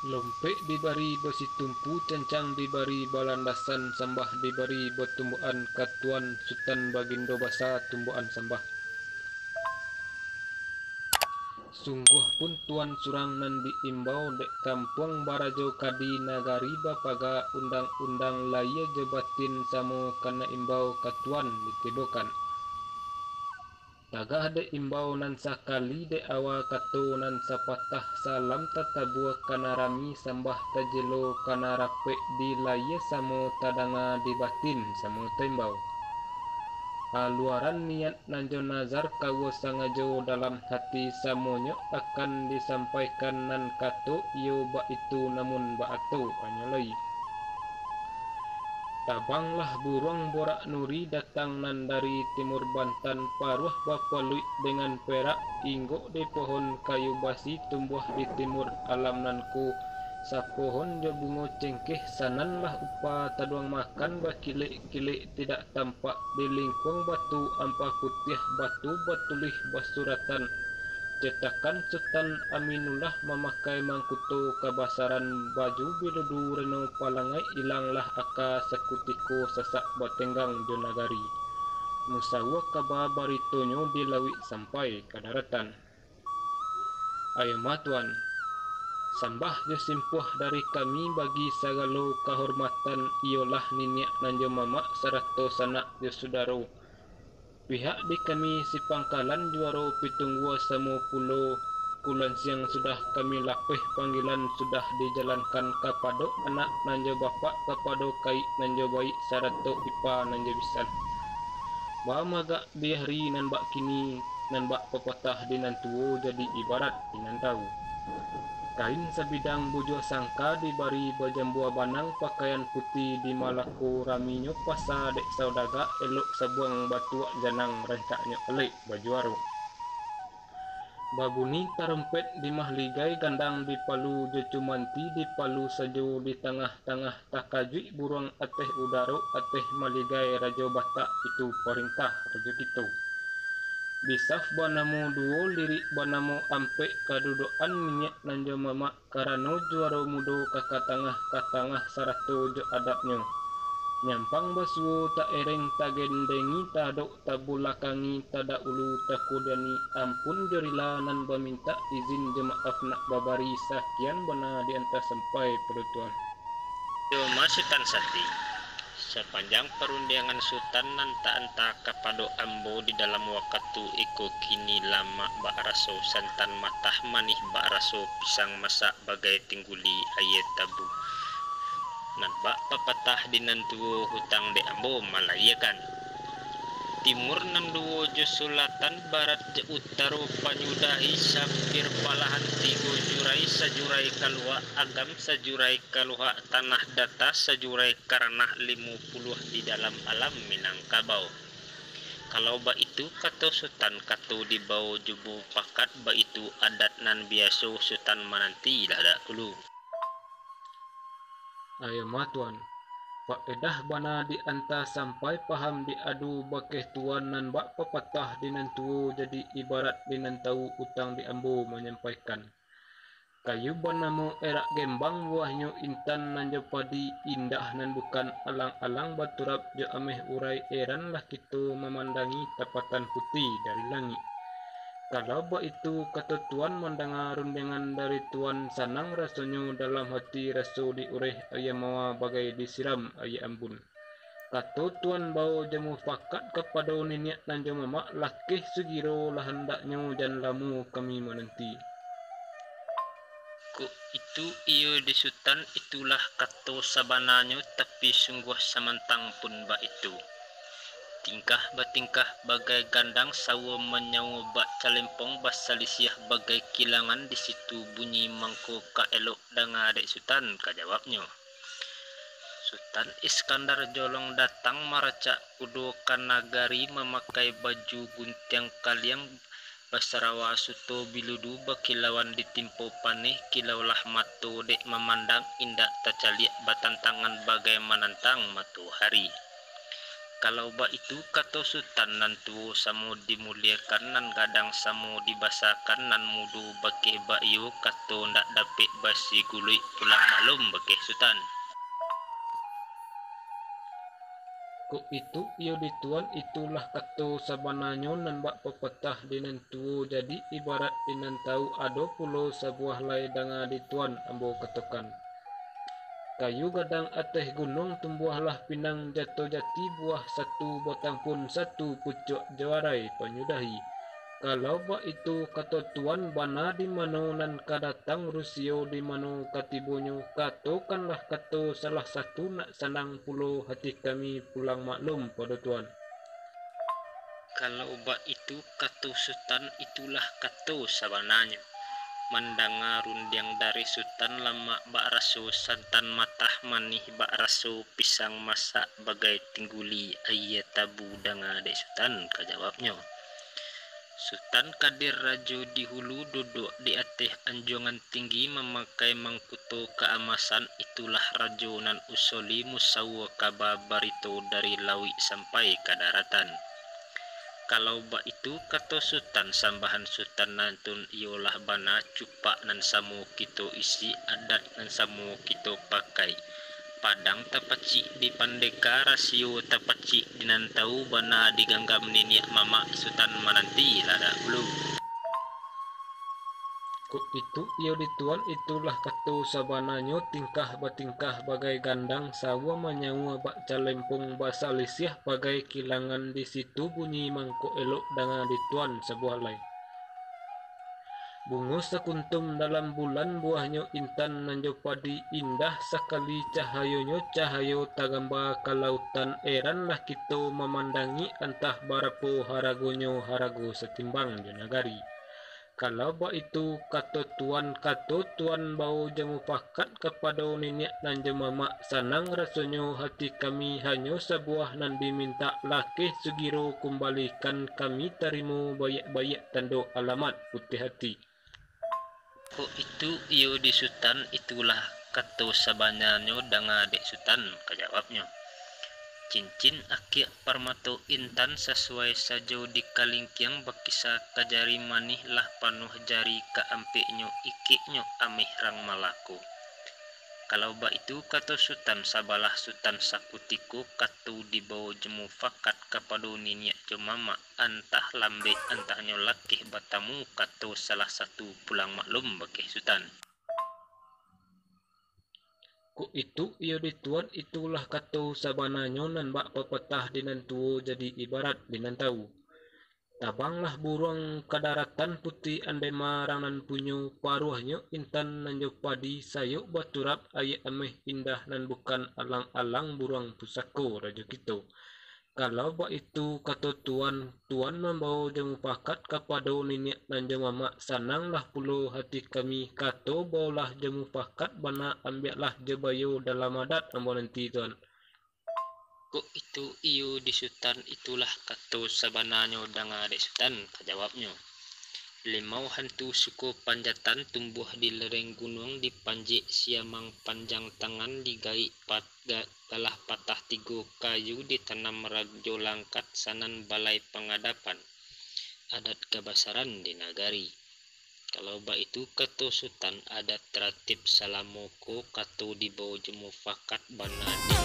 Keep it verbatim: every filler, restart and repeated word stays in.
Lompek dibari basitumpu, cancang dibari balandasan, sambah dibari batumbuakan ka Tuan Sutan Bagindo Basa tumbuakan sambah. Sungguah pun Tuan surang nan diimbau, dek kampuang barajo kadi, nagari bapaga undang-undang, layie jo batin samo kana imbau ka Tuan ditibokan. Tagah dek imbau nan sakali, dek awa kato nan sapatah, salam tatabua kana rami, sambah tajelo kana rapek, di layie samo tadanga, di batin samo taimbau. Aluaran niat nan jo nazar, kawo sangajo dalam hati, samonyo akan disampaikan, nan kato iyo baitu, namun baato anyo lai. Tabanglah buruang borak nuri, datang nan dari timur Bantan, paruah bapaluik dengan perak, inggok di pohon kayu basi, tumbuah di timur alam nan ko, sapohon jo bungo cengkeh, sananlah upa taduang makan, bakilek-kilek tidak tampak, di lingkuang batu ampah putiah, batu batulih basuratan, cetakan Sutan Aminullah, mamakai mangkuto kabasaran, baju biludu reno palangai, ilanglah aka sakutiko, sasak batenggang jo nagari. Musawa kaba baritonyo, di lauik sampai ka daratan. Ayo ma Tuan, sambah jo simpuah dari kami, bagi sagalo kahormatan, iyolah niniak nan jo mamak, sarato sanak jo sudaro. Pihak di kami si Pangkalan Juaro, Pitunggua samo pulo Kulansiang, sudah kami lapeh panggilan, sudah dijalankan kapado anak nan jo bapak, kapado kaik nan jo baik, sarato ipa nan jo bisan. Bamagak di hari nan bak kini, nan bak papatah di nan tuo, jadi ibarat di nan tau. Kain sabidang bujua sangka, dibari bajambua banang, pakaian puti di Malako, raminyo pasa dek saudaga, elok sabuang batuak janang, rancaknyo alek bajuaro. Babuni tarompet di Mahligai, gandang di Palu jo cumanti di Palu sajo, di tangah-tangah takajuik buruang, ateh udaro, ateh Mahligai Rajo Batak, itu parintah Rajo kito. Di saf banamo duo, lirik banamo ampek, kadudukan niniak nan jo mamak, karano juaro mudo ka katangah, katangah sarato jo adatnyo. Nyampang basuo taereng, tagendengi, tadok tabulakangi, tadaulu takudiani, ampun jo rila nan bamintak, izin jo maaf nak babari, sakian bana di anta sampai pado Tuan. Yo ma Sutan Sati, sapanjang parundiangan Sutan nan ta-anta kapado ambo di dalam wakatu iko kini, lamak bak raso santan, matah manih bak raso pisang, masak bagai tingguli aia tabu. Nan bak papatah di nan tuo, hutang dek ambo malayiekan. Timur nan duo jo sulatan, barat jo utaro panyudahi, sapir palahan tigo jurai, sajurai kaluak agam, sajurai kaluak tanah data, sajurai karanah limo puluah di dalam alam Minangkabau. Kalau baitu kato Sutan, kato dibao jo mupakat, baitu adat nan biaso Sutan mananti lah dahulu. Ayo ma Tuan, paedah bana di anta sampai paham, diadu bakeh Tuan, nan bak papatah di nan tuo, jadi ibarat di nan tau, utang di ambo manyampaikan. Kayu banamo erak gembang, buahnyo intan nan jo padi, indah nan bukan alang-alang, baturap jo ameh urai, eran lah kito mamandangi, tapatan puti dari langik. Kalau baitu kato Tuan, mandanga rundiangan dari Tuan, sanang rasonyo dalam hati, raso diureh aia mawa, bagai disiram aia ambun. Kato Tuan bao jo mupakat, kapado niniak nan jo mamak, lakeh sugiro lah handaknyo, jan lamo kami mananti. Kok itu iyo di Sutan, itulah kato sabananyo, tapi sungguah samantang pun baitu. Tingkah batingkah bagai gandang, sawo manyawo bak calempong, basalisiah bagai kilangan, di situ bunyi mangko ka elok danga dek Sutan, ka jawabnyo. Sutan Iskandar Jolong datang, maracak kudo ka nagari, mamakai baju guntiang kaliang, basarawa suto biludu, bakilauan ditimpo paneh, kilaulah mato dek mamandang, indak tacaliak batantangan, bagai manantang matohari. Kalau baitu kato Sutan nan tuo, samo dimuliakan, nan gadang samo dibasakan, nan mudo bakeh baiyo, kato ndak dapek basiguluik, pulang maklum bakeh Sutan. Kok itu iyo di tuan, itulah kato sabananyo nan bak papatah di nan tuo, jadi ibarat di nan tau, ado pulo sabuah lai danga di tuan ambo katokan. Kayu gadang ateh gunuang, tumbuahlah pinang jato jati, buah satu batang pun satu pucuak, juarai panyudahi. Kalau baitu kato tuan, bana di mano nan ka datang, rusio di mano ka tibonyo, katokanlah kato salah satu, nak sanang pulo hati kami, pulang maklum pado tuan. Kalau baitu kato Sutan, itulah kato sabananyo. Mandanga rundiang dari Sutan, lamak bak raso santan, matah manih bak raso pisang, masak bagai tingguli aia tabu, danga dek Sutan ka jawabnyo. Sutan Kadir Rajo di hulu, duduak di ateh anjuangan tinggi, mamakai mangkuto kaamasan, itulah rajo nan usoli, musawua kaba barito dari lauik sampai ka daratan. Kalau baitu kato Sutan, sambahan Sutan nantun iyolah bana, cupak nan samo kito isi, adat nan samo kito pakai. Padang tapacik di pandeka, rasio tapacik di nan tau, bana diganggam niniak mamak, Sutan mananti lah dahulu. Kok itu iyo di tuan, itulah kato sabananyo, tingkah batingkah bagai gandang, sawua manyawua bak calempong, basalisiah bagai kilangan, di situ bunyi mangkok elok, danga di tuan sabuah lai. Bungo sakuntum dalam bulan, buahnyo intan nan jo padi, indah sakali cahayonyo, cahayo tagambang ka lautan, eranlah kito mamandangi, antah barapo haragonyo, harago satimbang jo nagari. Kalau baitu kato tuan, kato tuan bao jo mupakat, kapado niniak nan jo mamak, sanang rasonyo hati kami, hanyo sabuah nan dimintak, lakeh sugiro kumbalikan, kami tarimo baiak-baiak, tando alamat putiah ati. Kok itu iyo di Sutan, itulah kato sabananyo, danga dek Sutan ka jawabnyo. Cincin akiak parmato intan, sasuai sajo di kalingkiang, bakisa ka jari manih, lah panuah jari ka ampeknyo, ikeknyo ameh rang Malako. Kalau baitu kato Sutan, sabalah Sutan sakutiko, kato dibao jo mupakat, kapado niniak jo mamak, antah lambek antahnyo lakeh batamu, kato salah satu, pulang maklum bakeh Sutan. Kok itu iyo di tuan, itulah kato sabananyo, nan bak papatah di nan tuo, jadi ibarat di nan tau. Tabanglah buruang ka daratan, putuih andai marang nan punyo, paruahnyo intan nan jo padi, sayok baturap aia ameh, indah nan bukan alang-alang, buruang pusako rajo kito. Kalau baitu kato tuan, tuan mambao jo mupakat, kapado niniak nan jo mamak, sananglah pulo hati kami, kato baolah jo mupakat, bana ambiaklah jo bayo, dalam adat ambo nanti tuan. Kok itu iyo di Sutan, itulah kato sabananyo, danga dek Sutan ka jawabnyo. Limau hantu suko panjatan, tumbuah di lereng gunuang, dipanjek siamang panjang tangan, digaik pat-, ga-, galah patah tigo kayu, ditanam rajo langkat, sanan balai pangadapan, adat kabasaran di nagari. Kalau baitu kato Sutan, adat taratib salamo ko, kato dibao jo mupakat, bana di